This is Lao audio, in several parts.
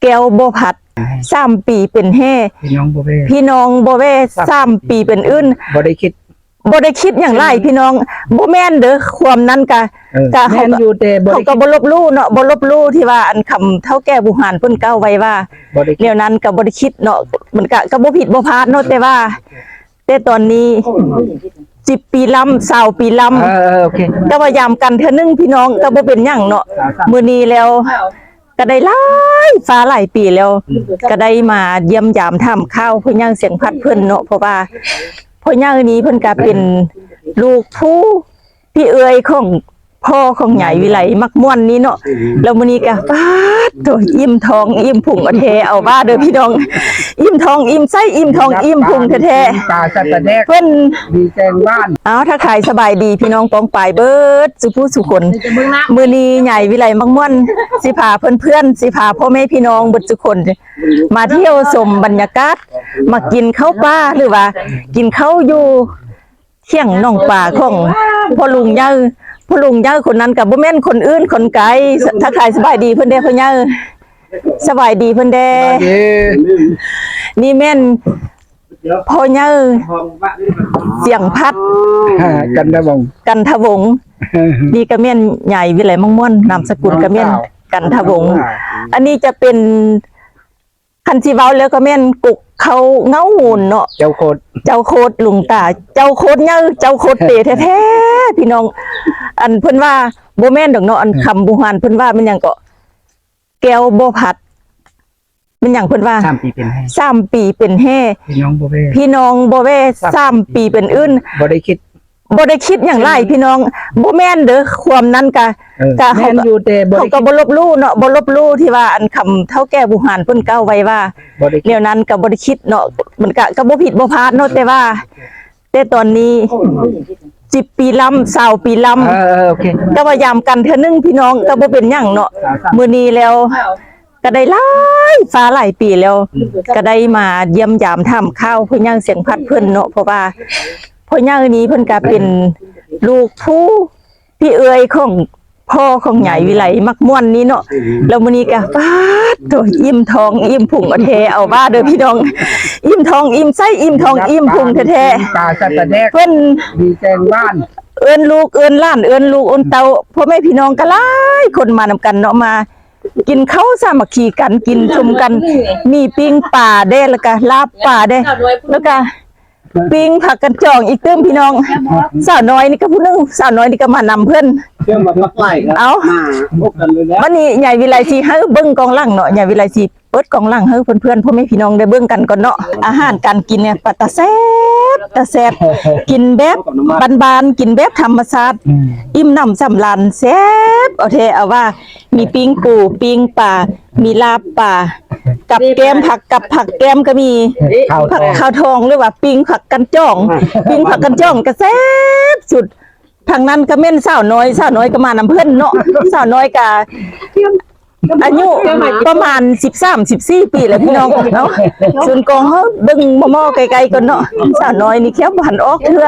ແກ້ວບໍ່ພັດ ສາມປີເປັນແຮ່ ພີ່ນ້ອງບໍ່ແວ່ ພີ່ນ້ອງບໍ່ແວ່ ສາມປີເປັນອື່ນ ບໍ່ໄດ້ຄິດ ບໍ່ໄດ້ຄິດຫຍັງຫຼາຍພີ່ນ້ອງ ບໍ່ແມ່ນເດີ້ ຄວາມນັ້ນກະ ເອີ ກະເຮົາ ແມ່ນຢູ່ ແຕ່ບໍ່ໄດ້ ເຮົາກະບໍ່ລົບຫຼູ່ເນາະ ບໍ່ລົບຫຼູ່ທີ່ວ່າອັນຄຳເຖົ້າແກ່ບູຮານເພິ່ນກ່າວໄວ້ວ່າ ບໍ່ໄດ້ ແນວນັ້ນກະບໍ່ໄດ້ຄິດເນາະ ມັນກະ ກະບໍ່ຜິດບໍ່ພາດເນາະ ແຕ່ວ່າ ແຕ່ຕອນນີ້ ສິບປີລ້ຳ ຊາວປີລ້ຳ ເອີ ເອີ ໂອເຄ ກະວ່າຢາມກັນເທື່ອໜຶ່ງພີ່ນ້ອງ ກະບໍ່ເປັນຫຍັງເນາະ ມື້ນີ້ແລ້ວ ກະໄດ້ຫຼາຍຟ້າຫຼາຍປີແລ້ວ ກະໄດ້ມາຢ້ຽມຢາມຖາມຂ່າວພໍ່ໃຫຍ່ສຽງພັດເພິ່ນເນາະ ເພາະວ່າພໍ່ໃຫຍ່ນີ້ເພິ່ນກະເປັນລູກຜູ້ ພີ່ເອື້ອຍຂອງພໍ່ຂອງຍາຍວິໄລມັກມ່ວນນີ້ເນາະ ແລ້ວມື້ນີ້ກະ ປາດໂທ້ ອີ່ມທ້ອງອີ່ມພຸງແທ້ ເອົາວ່າເດີ້ພີ່ນ້ອງ ອີ່ມທ້ອງອີ່ມໄສ້ ອີ່ມທ້ອງອີ່ມພຸງແທ້ໆ ເພິ່ນ ເອົ້າ ທັກທາຍສະບາຍດີພີ່ນ້ອງປ້ອງປາຍເບິດສູ່ຜູ້ສູ່ຄົນ ມື້ນີ້ຍາຍວິໄລມັກມ່ວນ ຊິພາເພື່ອນໆ ຊິພາພໍ່ແມ່ພີ່ນ້ອງເບິດສູ່ຄົນ ມາທ່ຽວຊົມບັນຍາກາດ ມາກິນເຂົ້າປ່າ ຫຼືວ່າກິນເຂົ້າຢູ່ ຖຽງໜອງປາຂອງພໍ່ລຸງໃຫຍ່ ພໍ່ລຸງໃຫຍ່ຄົນນັ້ນກະບໍ່ແມ່ນຄົນອື່ນຄົນໄກ ທັກທາຍສະບາຍດີເພິ່ນແດ່ພໍ່ໃຫຍ່ ສະບາຍດີເພິ່ນແດ່ ສະບາຍດີ ນີ້ແມ່ນພໍ່ໃຫຍ່ສຽງພັດ ກັນທະວົງ ກັນທະວົງ ນີ້ກະແມ່ນຍາຍວິໄລມັກມ່ວນ ນາມສະກຸນກະແມ່ນກັນທະວົງ ອັນນີ້ຈະເປັນ ຄັນຊິເວົ້າແລ້ວກະແມ່ນກົກເຂົ້າເຫງົ້າມູນເນາະ ເຈົ້າໂຄດ ເຈົ້າໂຄດ ລຸງຕາ ເຈົ້າໂຄດໃຫຍ່ ເຈົ້າໂຄດເປແທ້ໆ ພີ່ນ້ອງ ອັນເພິ່ນວ່າ ບໍ່ແມ່ນດອກເນາະ ອັນຄຳບູຮານເພິ່ນວ່າແມ່ນຫຍັງເກາະ ແກ້ວບໍ່ພັດ ແມ່ນຫຍັງເພິ່ນວ່າ ສາມປີເປັນແຮ່ ສາມປີເປັນແຮ່ ພີ່ນ້ອງບໍ່ແວ່ ພີ່ນ້ອງບໍ່ແວ່ ສາມ ສາມປີເປັນອື່ນ ບໍ່ໄດ້ຄິດ ບໍ່ໄດ້ຄິດຫຍັງຫຼາຍພີ່ນ້ອງ ບໍ່ແມ່ນເດີ້ ຄວາມນັ້ນກະ ເອີ ກະເຮົາ ແມ່ນຢູ່ ແຕ່ບໍ່ໄດ້ ເຮົາກະບໍ່ລົບຫຼູ່ເນາະ ບໍ່ລົບຫຼູ່ທີ່ວ່າອັນຄຳເຖົ້າແກ່ບູຮານເພິ່ນກ່າວໄວ້ວ່າ ບໍ່ໄດ້ ແນວນັ້ນກະບໍ່ໄດ້ຄິດເນາະ ມັນກະ ກະບໍ່ຜິດບໍ່ພາດເນາະ ແຕ່ວ່າ ແຕ່ຕອນນີ້ ສິບປີລ້ຳ ຊາວປີລ້ຳ ເອີ ເອີ ໂອເຄ ກະວ່າຢາມກັນເທື່ອໜຶ່ງພີ່ນ້ອງ ກະບໍ່ເປັນຫຍັງເນາະ ມື້ນີ້ແລ້ວ ກະໄດ້ຫຼາຍຟ້າຫຼາຍປີແລ້ວ ກະໄດ້ມາຢ້ຽມຢາມຖາມຂ່າວພໍ່ໃຫຍ່ສຽງພັດເພິ່ນເນາະ ເພາະວ່າພໍ່ໃຫຍ່ນີ້ເພິ່ນກະເປັນລູກຜູ້ ພີ່ເອື້ອຍຂອງພໍ່ຂອງຍາຍວິໄລມັກມ່ວນນີ້ເນາະ ແລ້ວມື້ນີ້ກະ ປາດໂທ້ ອີ່ມທ້ອງອີ່ມພຸງແທ້ ເອົາວ່າເດີ້ພີ່ນ້ອງ ອີ່ມທ້ອງອີ່ມໄສ້ ອີ່ມທ້ອງອີ່ມພຸງແທ້ໆ ເພິ່ນ ເອີ້ນລູກເອີ້ນຫຼານ ເອີ້ນລູກເອີ້ນເຕົ້າ ພໍ່ແມ່ພີ່ນ້ອງກະຫຼາຍຄົນມານຳກັນເນາະ ມາ ກິນເຂົ້າສາມັກຄີກັນ ກິນຊຸມກັນ ມີປີ້ງປາແດ່ ແລ້ວກະລາບປາແດ່ ແລ້ວກະປີ້ງຜັກກັນຈອງອີກຕື່ມພີ່ນ້ອງ ສາວນ້ອຍນີ້ກະຜູ້ໜຶ່ງ ສາວນ້ອຍນີ້ກະມານຳເພິ່ນ ເອົາ ມາພົບກັນເລີຍແຫຼະ ບາດນີ້ຍາຍວິໄລຊິໃຫ້ເບິ່ງກ້ອງຫຼັງເນາະ ຍາຍວິໄລຊິ ເປີດກ້ອງຫຼັງໃຫ້ເພື່ອນໆ ພໍ່ແມ່ພີ່ນ້ອງໄດ້ເບິ່ງກັນກ່ອນເນາະ ອາຫານການກິນນີ້ປະຕາແຊບ ຕາແຊບ ກິນແບບບ້ານໆ ກິນແບບທຳມະຊາດ ອືມ ອີ່ມໜຳສຳລານ ແຊບເອົາແທ້ເອົາວ່າ ມີປີ້ງປູ ປີ້ງປາ ມີລາບປາ ກັບແກ້ມຜັກ ກັບຜັກແກ້ມກະມີ ຂ້າວທອງ ຜັກ ຂ້າວທອງ ຫຼືວ່າປີ້ງຜັກກັນຈອງ ປີ້ງຜັກກັນຈອງກະແຊບສຸດ ທາງນັ້ນກະແມ່ນສາວນ້ອຍ ສາວນ້ອຍກະມານຳເພິ່ນເນາະ ສາວນ້ອຍກະ ອາຍຸປະມານສິບສາມ ສິບສີ່ປີແຫຼະພີ່ນ້ອງເນາະ ສູນກອງເຮົາເບິ່ງໝໍ່ໆ ໃກ້ໆ ກ່ອນເນາະ ສາວນ້ອຍນີ້ແຂ້ວບໍ່ທັນອອກເທື່ອ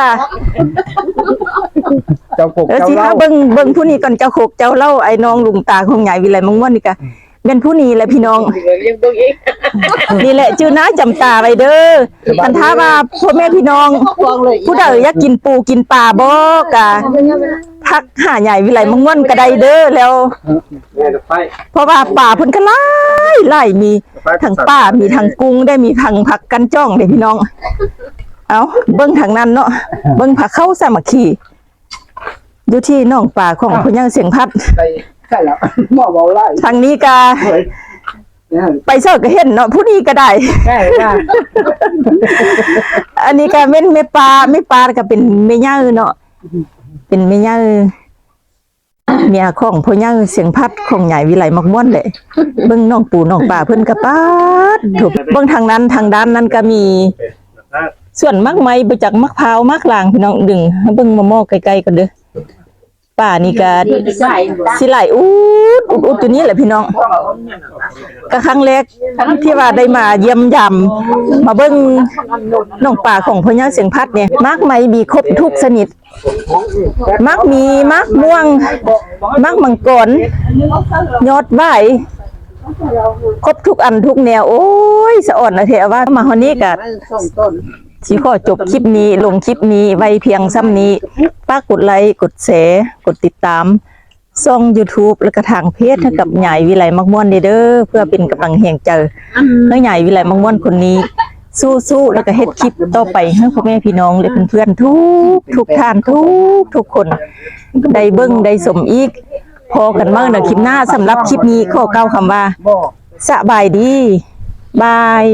ເຈົ້າກົກ ເອີ ເຈົ້າເລົ່າ ຊິພາເບິ່ງ ເບິ່ງຜູ້ນີ້ກ່ອນ ເຈົ້າກົກເຈົ້າເລົ່າ ອ້າຍນ້ອງລຸງຕາຂອງຍາຍວິໄລມັກມ່ວນນີ້ກະ ແມ່ນຜູ້ນີ້ແຫຼະພີ່ນ້ອງ ນີ້ແຫຼະຈື່ໜ້າຈຳຕາໄວ້ເດີ້ ຄັນຖ້າວ່າພໍ່ແມ່ພີ່ນ້ອງ ຜູ້ໃດຢາກກິນປູກິນປາບໍ່ກະ ທັກຫາຍາຍວິໄລມັກມ່ວນກະໄດ້ເດີ້ ແລ້ວ ເພາະວ່າປາເພິ່ນກະຫຼາຍຫຼາຍ ມີທັງປາ ມີທັງກຸ້ງໄດ້ ມີທັງຜັກກັນຈອງເດ້ພີ່ນ້ອງ ເອົ້າ ເບິ່ງທາງນັ້ນເນາະ ເບິ່ງພາເຂົ້າສາມັກຄີ ຢູ່ທີ່ໜອງປາຂອງພໍ່ໃຫຍ່ສຽງພັດ ໄປໃສລະ ໝໍເວົ້າຫຼາຍ ທາງນີ້ກະ ເອີ ໄປໃສກະເຫັນເນາະ ຜູ້ນີ້ກະໄດ້ ອັນນີ້ກະແມ່ນແມ່ປ້າ ແມ່ປ້າກະເປັນແມ່ໃຫຍ່ເນາະ ເປັນແມ່ໃຫຍ່ ເມຍຂອງພໍ່ໃຫຍ່ສຽງພັດ ຂອງຍາຍວິໄລມັກມ່ວນແຫຼະ ເບິ່ງໜອງປູໜອງປາເພິ່ນກະປາດໂທ້ ເບິ່ງທາງນັ້ນ ທາງດ້ານນັ້ນກະມີ ສວນໝາກໄມ້ ບໍ່ຈັກໝາກພ້າວໝາກລາງ ພີ່ນ້ອງ ດຶງໃຫ້ເບິ່ງໝໍ່ໆ ໃກ້ໆ ກ່ອນເດີ້ ປານີ້ກະຊິໄຫຼອຸດໆ ອຸດໆ ຢູ່ນີ້ແຫຼະພີ່ນ້ອງ ກະຄັ້ງແລກທີ່ວ່າໄດ້ມາຢ້ຽມຢາມ ມາເບິ່ງໜອງປາຂອງພໍ່ໃຫຍ່ສຽງພັດນີ້ ໝາກໄມ້ມີຄົບທຸກຊະນິດ ໝາກມີ ໝາກມ່ວງ ໝາກມັງກອນ ຍອດຫວາຍ ຄົບທຸກອັນທຸກແນວ. ໂອ້ຍ ສະອອນແທ້ວ່າ ມາຮອດນີ້ກະຊິຂໍຈົບຄລິບນີ້ ລົງຄລິບນີ້ໄວ້ພຽງຊ່ຳນີ້. ຝາກກົດໄລ ກົດແຊ ກົດຕິດຕາມ ຊ່ອງ YouTube ແລະກະທາງເພຈໃຫ້ກັບຍາຍວິໄລມັກມ່ວນເດີ ເພື່ອເປັນກຳລັງແຮງໃຈໃຫ້ຍາຍວິໄລມັກມ່ວນຄົນນີ້ສູ້ໆ ແລະກະເຮັດຄລິບຕໍ່ໄປໃຫ້ພໍ່ແມ່ພີ່ນ້ອງ ແລະເພື່ອນໆ ທຸກໆທ່ານ ທຸກໆຄົນ ໄດ້ເບິ່ງໄດ້ຊົມອີກ. ພໍ້ກັນໃໝ່ໃນຄລິບໜ້າ. ສຳລັບຄລິບນີ້ຂໍກ່າວຄຳວ່າ ສະບາຍດີ ບາຍ.